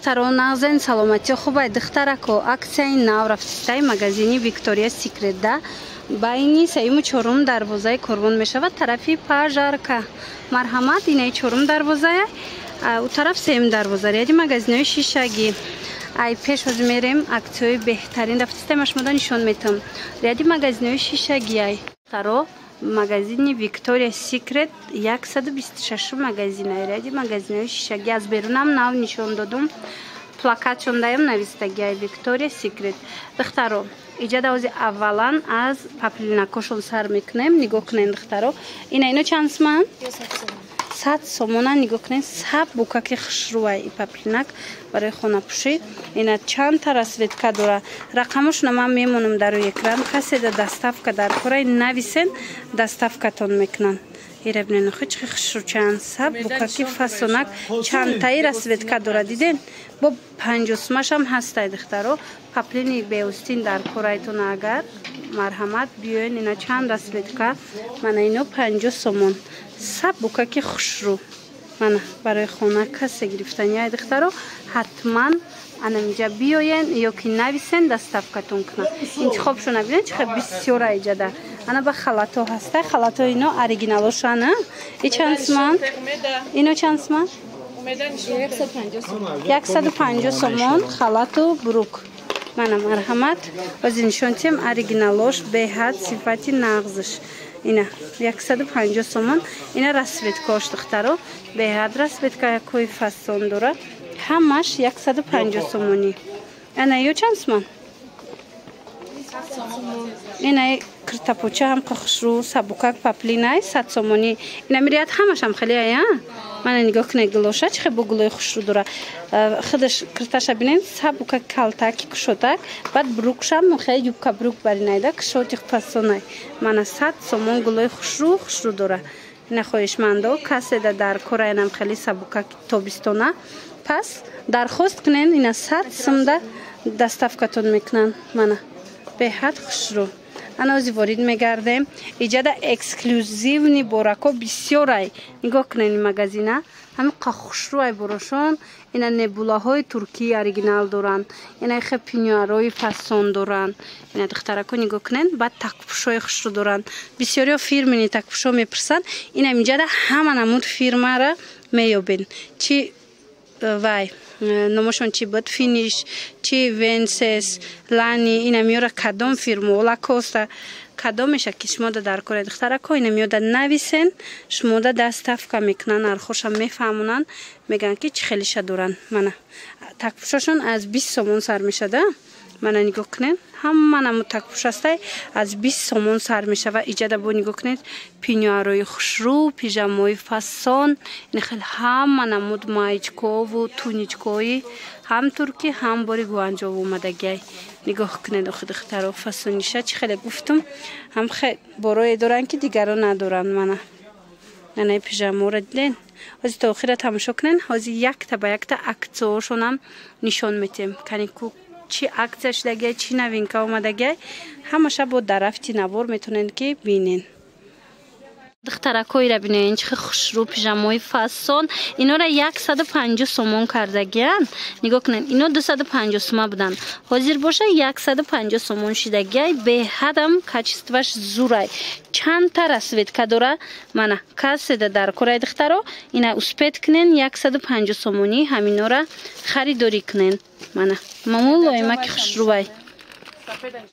Духтаро, нағзен, саломатӣ хубай? Духтарако, аксияи нав рафтистаи магазини Виктория Секрет да байни сеюму чорум дарвозаи Корвон мешавад, тарафи Пажарка. Марҳамат, инаи чорум дарвозая, у тараф сеюм дарвоза, ряди магазинои шишагӣ. Ай пеш ҳозир мерем, аксияҳои беҳтарин рафтистаи, ма шумода нишон метам. Ряди магазинои шишагиай. Духтаро, магазини Виктория Секрет 126 магазина, ряди магазинои шишагӣ. Аз берунам нав нишон додум, плакатшондаям навистагиай Виктория Секрет. Духтаро, иҷада ҳози аввалан аз паплинакошон сар мекунем. Нигоҳ кунем, духтаро, ина ино чанд суман? 100 сомона. Нигоҳ кунед, саб букаки хушрӯай и паплинак барои хонапӯшӣ. Ина чандта расцветка дора, рақамошона ман мемонам дар рӯи экран. Каседа доставка дар кораи, нависен, доставкатон мекунанд. Ира бинен, охи чӣ хушрӯчаанд, саб букаки фасонак, чандтаи расцветка дора, диден? Бо 50 сумашам ҳастай. Духтаро, паплини беостин дар корайтон агар, марҳамат, биёен. Ина чанд расцветка, мана ино 50 сомон, саб букаки хушрӯ. Мана барои хона касе гирифтани ай, духтаро, ҳатман анамиҷа биёен ё ки нависен, доставкатон кунад. Интихобшона бинен, чӣ хел бисёр айҷада. Ана ба халато ҳаста, халато ино оригиналошана. И чанд суман ино, чанд суман? 150 сомон халату брук. Мана, марҳамат, бози нишон тиҳем, оригиналош беҳад сифати нағзш. Ина 150 сомон. Ина расцветкош, духтаро, беҳад расцветкакои фасон дора, ҳамаш 150 сомонӣ. Ана ё чанд суман? Ина киртапоча ҳам хушрӯ, сабукак, паплинай 100 сомонӣ. Ина мирият ҳамашам хеле ая. Мана нигоҳ кунед, гулоша чӣ хел бо гулои хушрӯ дора. Худаш кирташа бинед, сабукак, калтаки кушотак, баъд брукшам хеле юбка брук баринайда, кушоти фасонай. Мана 100 сомон, гулои хушрӯ хушрӯ дора. Ина хоҳишмандо, каседа дар кораянам хеле сабукак тобистона, пас дархост кунен, ина 100 сумда доставкатон мекунанд. Мана беҳад хушрӯ. Ана ози ворид мегардем, иҷада эксклюзивный борако бисёрай. Нигоҳ кунед, ин магазина ҳами хушрӯай борошон. Ина небулаҳои туркии оригинал доранд, ина хе пеньюарои фасон доранд. Ина, духтарако, нигоҳ кунед, баъд такпӯшои хушрӯ доранд. Бисёриҳо фирменный такпӯшо мепурсанд, ина инҷада ҳама намуд фирмара меёбед. Чи вай номошон чӣ буд, Финиш, чи Венсес, Лани, ина миёра кадом фирмо, Лакоста, кадомеша ки шумода дар кора, духтарако, ина миёда нависен, шумода доставка мекунанд, нархоша мефаҳмонанд, мегӯянд ки чӣ хелиша доранд. Мана такпӯшошон аз 20 сомон сар мешада. Мана нигоҳ кунед, ҳама намуд такпӯш ҳастай, аз 20 сомон сар мешава. Иҷада бо нигоҳ кунед, пеньюарои хушрӯ, пижамои фасон, ин хел ҳама намуд маечкову туничкои ҳам туркӣ, ҳам бори Гуанҷов омадагиай. Нигоҳ кунед, охи духтаро, фасониша чӣ хеле гуфтум, ҳам борое доранд, ки дигаро надоранд. Мана анаи пижаморо диден? Ҳозир то охира тамошо кунед, ҳозир якта ба якта аксияҳошонам нишон метиҳем. Канику чӣ аксия шудагиай, чӣ новинка омадагиай, ҳамаша бо дарафти навор метавонед ки бинен. Духтаракоира бинед, чӣ хушрӯ, пижамои фасон. Инора 150 сомон кардагиянд. Нигоҳ кунед, ино 250 сума буданд, ҳозир боша 150 сомон шидагиай. Беҳадам качестваш зурай, чандта расцветка дора. Мана каседа дар кораи, духтаро, ина успеть кунен, 150 сомонӣ ҳаминора харидорӣ кунен. Мана мамулоимаки хушрӯвай.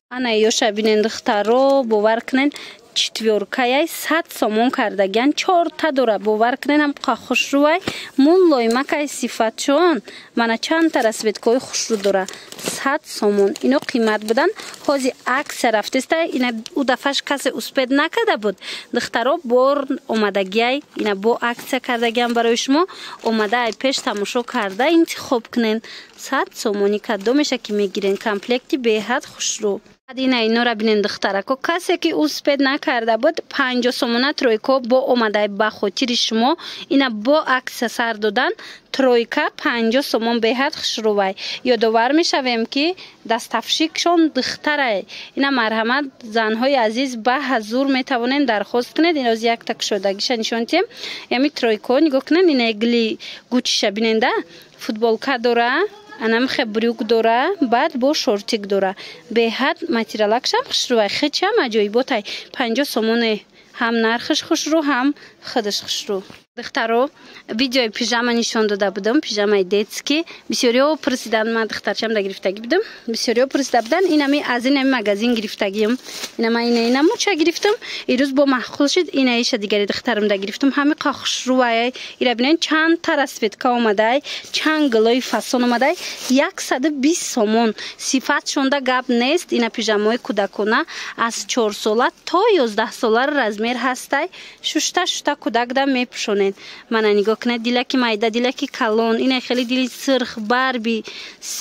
Ана ёша бинен, духтаро, бовар кунен, четвёркаяй 100 сомон кардагиян, чорта дора. Бовар кунен, ҳам хушрӯвай, мулоимакай сифатшон. Мана чандта расцветкаҳои хушрӯ дора, 100 сомон. Ино қимат буданд, ҳозир аксия рафтеста. Ина ӯ дафъаш касе успеть накарда буд, духтаро, бор омадагиай, ина бо аксия кардагиам барои шумо. Омада ай пеш тамошо карда интихоб кунен, 100 сомонӣ кадомеша ки мегирен, комплекти беҳад хушрӯ. Ина инора бинен, духтарако, касе ки успеть накарда буд, 50 сомона тройко бо омадай ба хотири шумо. Ина бо акция сар додан, тройка 50 сомон, беҳад хушрӯвай. Ёдовар мешавем, ки доставщикшон духтарай. Ина марҳамат, занҳои азиз, ба ҳазур метавонен дархост кунед. Иноз якта кушодагиша нишон тиҳем. Ями тройко нигоҳ кунед, ина гили гучиша биненда, футболка дора, анамхе брюк дора, баъд бо шортик дора. Беҳад материалакшам хушрӯвай, хечам аҷоиботай. 50 сомоне, ҳам нархаш хушрӯ, ҳам худаш хушрӯ. Духтаро, видеои пижама нишон дода будам, пижамаи детский. Бисёриҳо пурсиданд, ман духтарчам да гирифтагӣ будам, бисёриҳо пурсида буданд. Инами аз инами магазин гирифтагиам. Инама ина инамуча гирифтам, ирӯз бо маъқул шуд, инаиша дигари духтарам да гирифтам. Ҳами хушрӯвай. Ира бинен, чанд та расцветка омадай, чанд гилои фасон омадай. 120 сомон, сифатшонда гап нест. Ина пижамаҳои кӯдакона аз 4 сола то 11 сола размер ҳастай. Шушта шушта кӯдакда мепӯшонед. Мана нигоҳ кунед, дилаки майда, дилаки калон, ина хеле дили сирх, барби,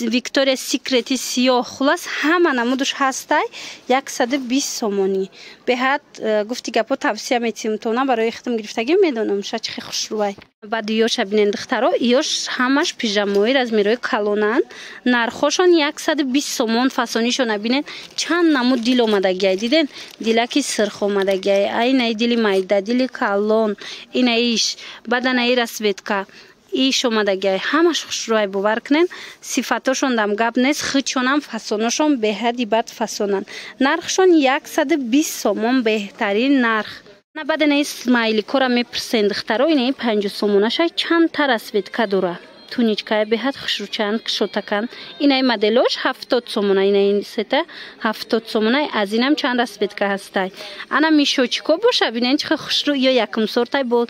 Виктория Секрети сиёҳ, хулас, ҳама намудуш ҳастай. 120 сомонӣ. Беҳад гуфти гапо, тавсия метиҳм тона, барои хитм гирифтагӣ, медонам ша чихе хушрӯвай. Баъд ёша бинен, духтаро, ёш ҳамаш пижамои размерҳои калонанд, нархошон 120 сомон. Фасонишона бинен, чанд намуд дил омадагиай, диден, дилаки сирх омадагиай, айнаи дили майда, дили калон, инаиш, баъд анаи расцветка иш омадагиай, ҳамаш хушрӯай. Бовар кунен, сифатошон дам гап нест, хичонам фасоношон беҳади бад фасонанд. Нархшон 120 сомон, беҳтарин нарх. Баъд инаи смайликора мепурсен, духтаро, инаи 50 сомонашай, чанд та расцветка дора. Туничкая беҳад хушрӯчанд, кушотаканд. Инаи моделош 70 сомона, инаи сета 70 сомона, аз инам чанд расцветка ҳастай. Ана мешочико боша, бинен, чихе хушрӯ, ё якум сортай, бо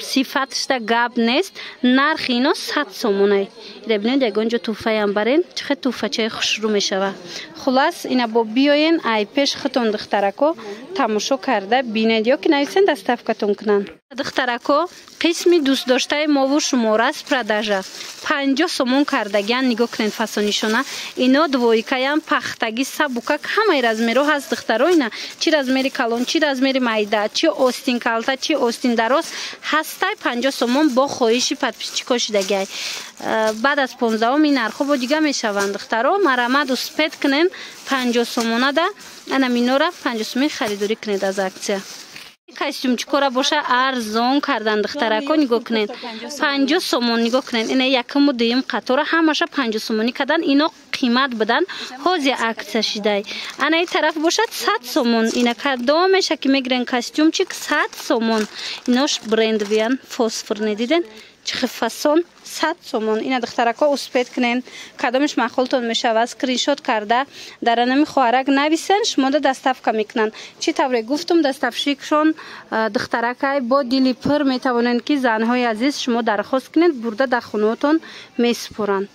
сифатшта гап нест. Нархи ино 100 сомонай. Ира бинед, ягон ҷо тӯҳфаям барен, чихе тӯҳфачаи хушрӯ мешава. Хулас, ина бо биёен, ай пеш худтон, духтарако, тамошо карда бинед ё ки нависен, доставкатон кунанд. Духтарако, қисми дӯстдоштаи мову шумо, распродажа 50 сомон кардагиан. Нигоҳ кунед фасонишона, ино двойкаям, пахтагӣ, сабукак, ҳамаи размерҳо ҳаст, духтаро. Ина чӣ размери калон, чӣ размери майда, чӣ остин калта, чӣ остин дароз ҳастай. 50 сомон бо хоҳиши подписчико шидагиай. Баъд аз 15-ум ин нархҳо бо дига мешаванд. Духтаро, марамад, успеть кунен, 50 сомонада ана минора 50 сомон харидорӣ кунед аз акция. Костюмчикора боша арзон кардан, духтарако, нигоҳ кунед, 50 сомон. Нигоҳ кунед, ина якуму дуюм қатора ҳамаша 50 сомонӣ кардан. Ино қимат будан, ҳози акция шидай. Ана ин тараф бошад 100 сомон. Ина кадомеша ки мегирен, костюмчик 100 сомон. Инош брендвиян, фосфорный, диден, чихи фасон, 100 сомон. Ина, духтарако, успеть кунен, кадомеш маъқултон мешавад, скриншот карда дар анами хоҳарак нависен, шумода доставка мекунанд. Чӣ тавре гуфтум, доставщикшон духтаракай, бо дили пур метавонед, ки занҳои азиз, шумо дархост кунед, бурда дар хонаотон месупоранд.